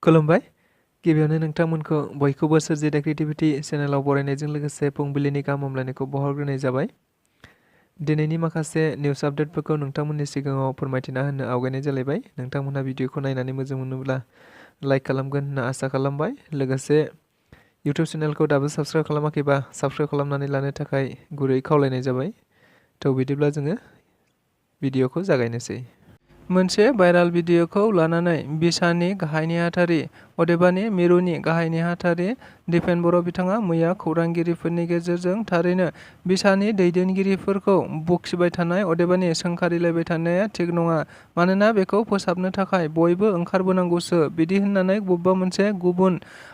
खुलुमबाय। गिबियावनो नोंथांमोनखौ बयखौबो सोरजिदा क्रिएटिभिटि चेनेलाव बरायनायजों लोगोसे फुंबिलिनि गाहाम हामलायनायखौ बावहरग्रोनाय जाबाय। दिनैनि माखासे निउस आपडेटफोरखौ नोंथांमोननि सिगाङाव फोरमायथिना होनो आवगायनाय जालायबाय। नोंथांमोनहा भिडिअखौ नायनानै मोजां मोनोब्ला लाइक खालामगोन होनना आसा खालामबाय। लोगोसे इउटिउब चेनेलखौ दाबो साबस्क्राइब खालामाखैबा साबस्क्राइब खालामनानै लानो थाखाय गुरै खावलायनाय जाबाय। थ' बिदिब्ला जोङो भिडिअखौ जागायनोसै। मोनसे भाइराल भिडिअखौ लानानै बिसानि गाहाय नेहाथारि अदेबानि मिरुनि गाहाय नेहाथारि दिपेन बर' बिथाङा मैया खौरांगिरिफोरनि गेजेरजों थारैनो बिसानि दैदेनगिरिफोरखौ बखिबाय थानाय अदेबानि सोंखारिलायबाय थानाया थिग नङा, मानोना बेखौ फोसाबनो थाखाय बयबो ओंखारबोनांगौसो बिदि होननानै बबेबा मोनसे गुबुन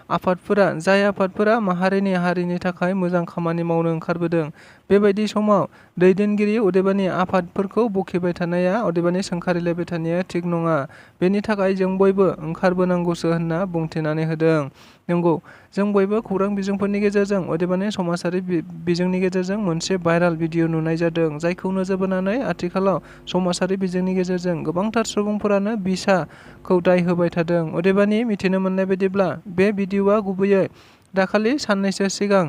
आफादफोरा जाय आफादफोरा माहारिनि हारिनि थाखाय मोजां खामानि मावनो ओंखारबोदों, बेबायदि समाव दैदेनगिरि अदेबानि आफादफोरखौ बखिबाय थानाया अदेबानि सोंखारिलायबाय थानाया थिग नङा। बेनि थाखाय जों बयबो ओंखारबोनांगौसो होनना बुंथिनानै होदों। नंगौ, जों बयबो खौरां बिजोंफोरनि गेजेरजों अदेबानि समाजारि बिजोंनि गेजेरजों मोनसे भाइराल भिडिअ नुनाय जादों, जायखौ नोजोर बोनानै आथिखालाव समाजारि बिजोंनि गेजेरजों गोबांथार सुबुंफोरानो बिसाखौ दाय होबाय थादों। अदेबानि मिथिनो मोननाय बायदिब्ला बे भिडिअआ गुबैयै दाखालि साननैसो सिगां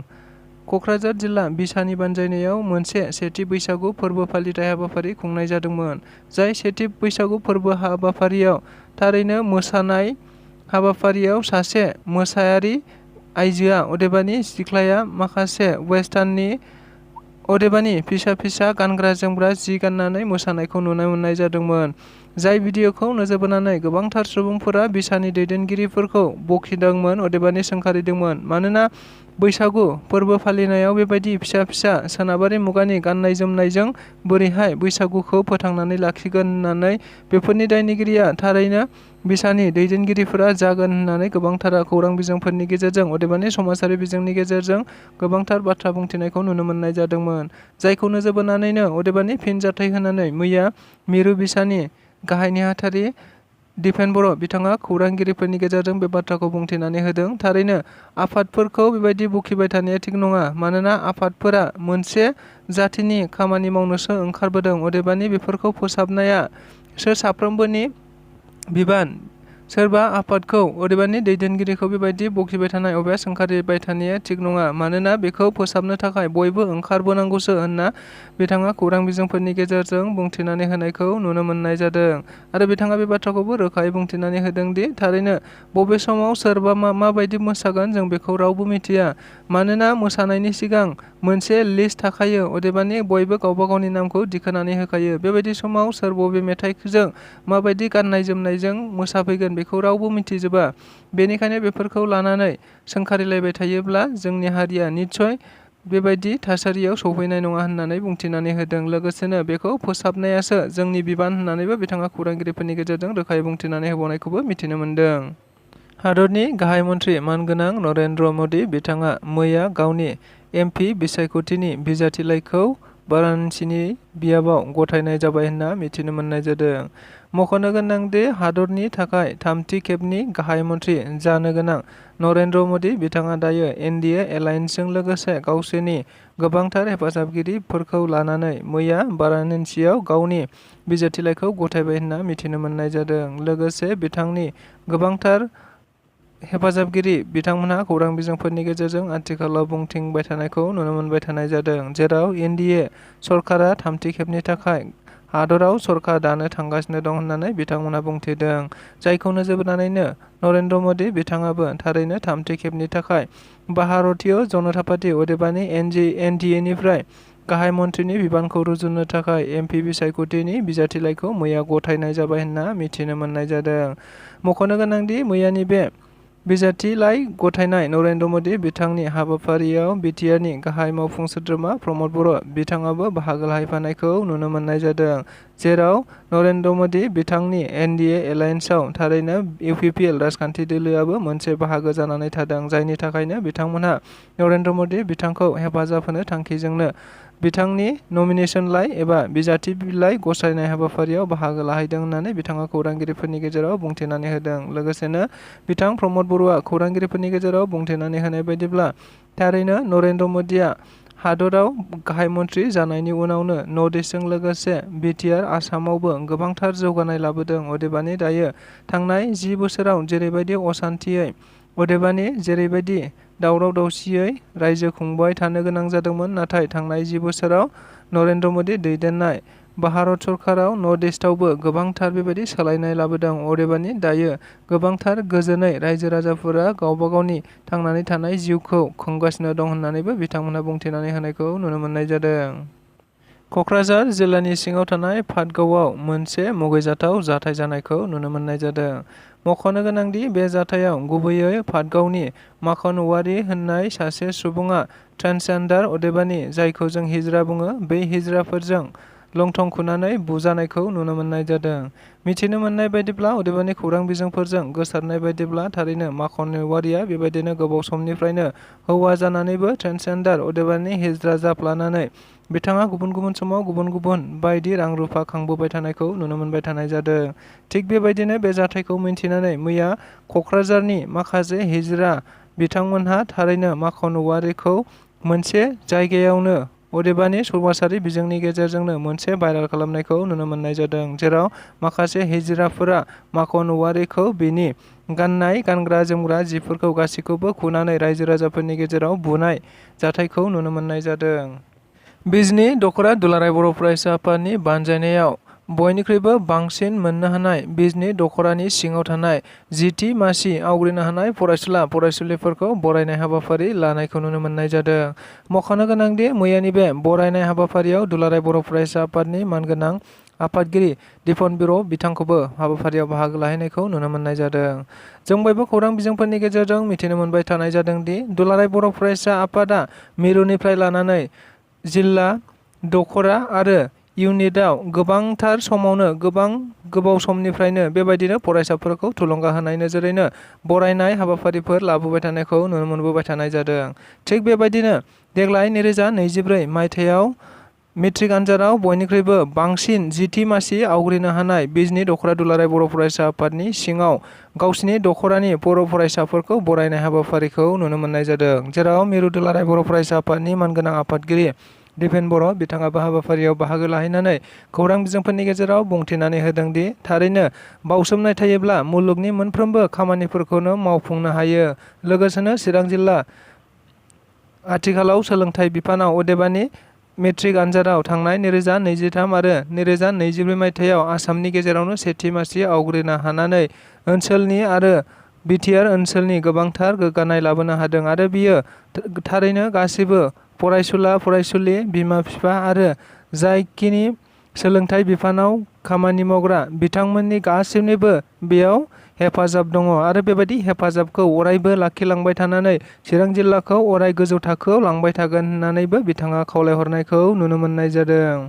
क'क्राझार जिल्ला बिसानि बानजायनायाव मोनसे सेथि बैसागु फोरबो फालिथाय हाबाफारि खुंनाय जादोंमोन। जाय सेथि बैसागु फोरबो हाबाफारियाव थारैनो मोसानाय हाबाफारियाव सासे मोसायारि आइजोआ अदेबानि सिख्लाया माखासे वेस्टार्ननि अदेबानि फिसा फिसा गानग्रा जोमग्रा जि गाननानै मोसानायखौ नुनो मोननाय जादोंमोन। जाय भिडिअखौ नोजोर बोनानै गोबांथार सुबुंफोरा बिसानि दैदेनगिरिफोरखौ बखिदोंमोन अदेबानि सोंखारिदोंमोन, मानोना बैसागु फोरबो फालिनायाव बेबायदि फिसा फिसा सोनाबारि मुगानि गाननाय जोमनायजों बोरैहाय बैसागुखौ फोथांनानै लाखिगोन होननानै बेफोरनि दायनिगिरिया थारैनो बिसानि दैदेनगिरिफोरा जागोन होननानै गोबांथारा खौरां बिजोंफोरनि गेजेरजों अदेबानि समाजारि बिजोंनि गेजेरजों गोबांथार बाथ्रा बुंथिनायखौ नुनो मोननाय जादोंमोन। जायखौ नोजोर बोनानैनो अदेबानि फिनजाथाय होनानै मैया मिरु बिसानि गाहाय नेहाथारि दिपेन बर' बिथाङा खौरांगिरिफोरनि गेजेरजों बे बाथ्राखौ बुंथिनानै होदों। थारैनो आफादफोरखौ बेबायदि बखिबाय थानाया थिग नङा, मानोना आफादफोरा मोनसे जाथिनि खामानि मावनोसो ओंखारबोदों अदेबानि बेफोरखौ फोसाबनाया साफ्रोमबोनि बिबान। सोरबा आफादखौ अदेबानि दैदेनगिरिखौ बेबायदि बखिबाय थानाय अबेबा सोंखारिबाय थानाया थिग नङा, मानोना बेखौ फोसाबनो थाखाय बयबो ओंखारबोनांगौसो होनना बिथाङा खौरां बिजोंफोरनि गेजेरजों बुंथिनानै होनायखौ नुनो मोननाय जादों। आरो बिथाङा बे बाथ्राखौबो रोखायै बुंथिनानै होदों दि थारैनो बबे समाव सोरबा माबायदि मोसागोन जों बेखौ रावबो मिथिया, मानोना मोसानायनि सिगां मोनसे लिस्ट थाखायो अदेबानि बयबो गावबा गावनि नामखौ दिखोनानै होखायो। बेबायदि समाव सोर बबे मेथाइजों माबायदि गाननाय जोमनायजों मोसाफैगोन बेखौ रावबो मिथिजोबा। बेनिखायनो बेफोरखौ लानानै सोंखारिलायबाय थायोब्ला जोंनि हारिया निस्सय बेबायदि थासारियाव सौफैनाय नङा होननानै बुंथिनानै होदों। लोगोसेनो बेखौ फोसाबनायासो जोंनि बिबान होननानैबो बिथाङा खौरांगिरिफोरनि गेजेरजों रोखायै बुंथिनानै होबावनायखौबो मिथिनो मोन्दों। हादरनि गाहाय मन्त्रि मानगोनां नरेन्द्र मदि बिथाङा मैया गावनि एमपि बिसायख'थिनि बिजाथिलाइखौ वाराणसिनि बियाबाव गथायनाय जाबाय होनना मिथिनो मोननाय जादों। मख'नो गोनां दि हादरनि थाखाय थामथि खेबनि गाहाय मन्त्रि जानो गोनां नरेन्द्र मदि बिथाङा दायो एनडिए एलायन्सजों लोगोसे गावसोरनि गोबांथार हेफाजाबगिरिफोरखौ लानानै मैया वाराणसियाव गावनि बिजाथिलाइखौ गथायबाय होनना मिथिनो मोननाय जादों। लोगोसे बिथांनि गोबांथार हेफाजाबगिरि बिथांमोनहा खौरां बिजोंफोरनि गेजेरजों आथिखालाव बुंथिंबाय थानायखौ नुनो मोनबाय थानाय जादों, जेराव एनडिए सरकारा थामथि खेबनि थाखाय हादराव सरकार दानो थांगासिनो दं होननानै बिथांमोनहा बुंथिदों। जायखौ नोजोर बोनानैनो नरेन्द्र मदि बिथाङाबो थारैनो थामथि खेबनि थाखाय भारतीय जनता पार्टी अदेबानि एनडिएनिफ्राय गाहाय मन्थ्रिनि बिबानखौ रुजुननो थाखाय एमपि बिसायख'थिनि बिजाथिलाइखौ मैया गथायनाय जाबाय होनना मिथिनो मोननाय जादों। मख'नो गोनांदि मैयानि बे बिजाथिलाइ गथायनाय नरेन्द्र मदि बिथांनि हाबाफारियाव बिटिआरनि गाहाय मावफुं सोद्रोमा प्रमद बर' बिथाङाबो बाहागो लाहैफानायखौ नुनो मोननाय जादों। जेराव नरेन्द्र मदि बिथांनि एनडिए एलायन्सआव थारैनो इउपिपिएल राजखान्थि दोलोआबो मोनसे बाहागो जानानै थादों, जायनि थाखायनो बिथांमोनहा नरेन्द्र मदि बिथांखौ हेफाजाब होनो थांखिजोंनो बिथांनि नमिनेशनलाइ एबा बिजाथि बिलाइ गथायनाय हाबाफारियाव बाहागो लाहैदों होननानै बिथाङा खौरांगिरिफोरनि गेजेराव बुंथिनानै होदों। लोगोसेनो बिथां प्रमद बर'आ खौरांगिरिफोरनि गेजेराव बुंथिनानै होनाय बायदिब्ला थारैनो नरेन्द्र मदिया हादराव गाहाय मन्थ्रि जानायनि उनावनो नर्थ इस्टजों लोगोसे बिटिआर आसामावबो गोबांथार जौगानाय लाबोदों। अदेबानि दायो थांनाय 10 बोसोराव जेरैबायदि असान्थियै अदेबानि जेरैबायदि दावराव दावसियै रायजो खुंबाय थानो गोनां जादोंमोन, नाथाय थांनाय 10 बोसोराव नरेन्द्र मदि दैदेननाय भारत सरकाराव नर्थ इस्टआवबो गोबांथार बेबायदि सोलायनाय लाबोदों। अदेबानि दायो गोबांथार गोजोनै रायजो राजाफोरा गावबा गावनि थांनानै थानाय जिउखौ खुंगासिनो दं होननानैबो बिथांमोनहा बुंथिनानै होनायखौ नुनो मोननाय जादों। क'क्राझार जिल्लानि सिङाव थानाय पाटगावआव मोनसे मुगैजाथाव जाथाय जानायखौ नुनो मोननाय जादों। मख'नो गोनांदि बे जाथायाव गुबैयै पाटगावनि माखन औवारी होननाय सासे सुबुङा ट्रान्सजेन्डार अदेबानि जायखौ जों हिजड़ा बुङो, बै हिजड़ाफोरजों लंथं खुनानै बुजानायखौ नुनो मोननाय जादों। मिथिनो मोननाय बायदिब्ला अदेबानि खौरां बिजोंफोरजों गोसारनाय बायदिब्ला थारैनो माखन औवारीया बेबायदिनो गोबाव समनिफ्रायनो हौवा जानानैबो ट्रान्सजेन्डार अदेबानि हिजड़ा जाफ्लानानै बिथाङा गुबुन गुबुन समाव गुबुन गुबुन बायदि रां रुफा खांबोबाय थानायखौ नुनो मोनबाय थानाय जादों। थिग बेबायदिनो बे जाथायखौ मिन्थिनानै मैया क'क्राझारनि माखासे हिजड़ा बिथांमोनहा थारैनो माखन औवारीखौ मोनसे जायगायावनो अदेबानि समाजारि बिजोंनि गेजेरजोंनो मोनसे भाइरेल खालामनायखौ नुनो मोननाय जादों, जेराव माखासे हिजड़ाफोरा माखन औवारीखौ बिनि गानग्रा जोमग्रा जिफोरखौ गासैखौबो खुनानै रायजो राजाफोरनि गेजेराव बुनाय जाथायखौ नुनो मोननाय जादों। बिजनी दख'रा दुलाराय बर' फरायसा आफादनि बानजायनायाव बयनिख्रुइबो बांसिन मोननो हानाय बिजनी दख'रानि सिङाव थानाय 10थि मासि आवग्रिनो हानाय फरायसुला फरायसुलिफोरखौ बरायनाय हाबाफारि लानायखौ नुनो मोननाय जादों। मख'नो गोनांदि मैयानि बे बरायनाय हाबाफारियाव दुलाराय बर' फरायसा आफादनि मानगोनां आफादगिरि दिपन बर' बिथांखौबो हाबाफारियाव बाहागो लाहैनायखौ नुनो मोननाय जादों। जों बयबो खौरां बिजोंफोरनि गेजेरजों मिथिनो मोनबाय थानाय जादों दि दुलाराय बर' फरायसा आफादा मिरुनिफ्राय लानानै जिल्ला दख'रा आरो इउनिटआव गोबांथार समावनो गोबाव समनिफ्रायनो बेबायदिनो फरायसाफोरखौ थुलुंगा होनाय नोजोरैनो बरायनाय हाबाफारिफोर लाबोबाय थानायखौ नुनो मोनबोबाय थानाय जादों। थिग बेबायदिनो देग्लाय 2024 मायथाइयाव मेट्रिक आनजादाव बयनिख्रुइबो बांसिन 10थि मासि आवग्रिनो हानाय बिजनी दख'रा दुलाराय बर' फरायसा आफादनि सिङाव गावसिनि दख'रानि बर' फरायसाफोरखौ बरायनाय हाबाफारिखौ नुनो मोननाय जादों, जेराव मिरु दुलाराय बर' फरायसा आफादनि मानगोनां आफादगिरि दिपेन बर' बिथाङाबो हाबाफारियाव बाहागो लाहैनानै खौरां बिजोंफोरनि गेजेराव बुंथिनानै होदों दि थारैनो बावसोमनाय थायोब्ला मुलुगनि मोनफ्रोमबो खामानिफोरखौनो मावफुंनो हायो। लोगोसेनो चिरां जिल्ला आथिखालाव सोलोंथाइ बिफानाव अदेबानि मेट्रिक आनजादाव थांनाय 2023 आरो 2024 मायथाइयाव आसामनि गेजेरावनो 1थि मासि आवग्रिनो हानानै ओनसोलनि आरो बिटिआर ओनसोलनि गोबांथार गोग्गानाय लाबोनो हादों आरो बियो थारैनो गासैबो फरायसुला फरायसुलि, बिमा बिफा आरो जायखिनि सोलोंथाइ बिफानाव खामानि मावग्रा बिथांमोननि गासैनिबो बेयाव हेफाजाब दङ आरो बेबायदि हेफाजाबखौ अरायबो लाखिलांबाय थानानै चिरां जिल्लाखौ अराय गोजौ थाखोआव लांबाय थागोन होननानैबो बिथाङा खावलायहरनायखौ नुनो मोननाय जादों।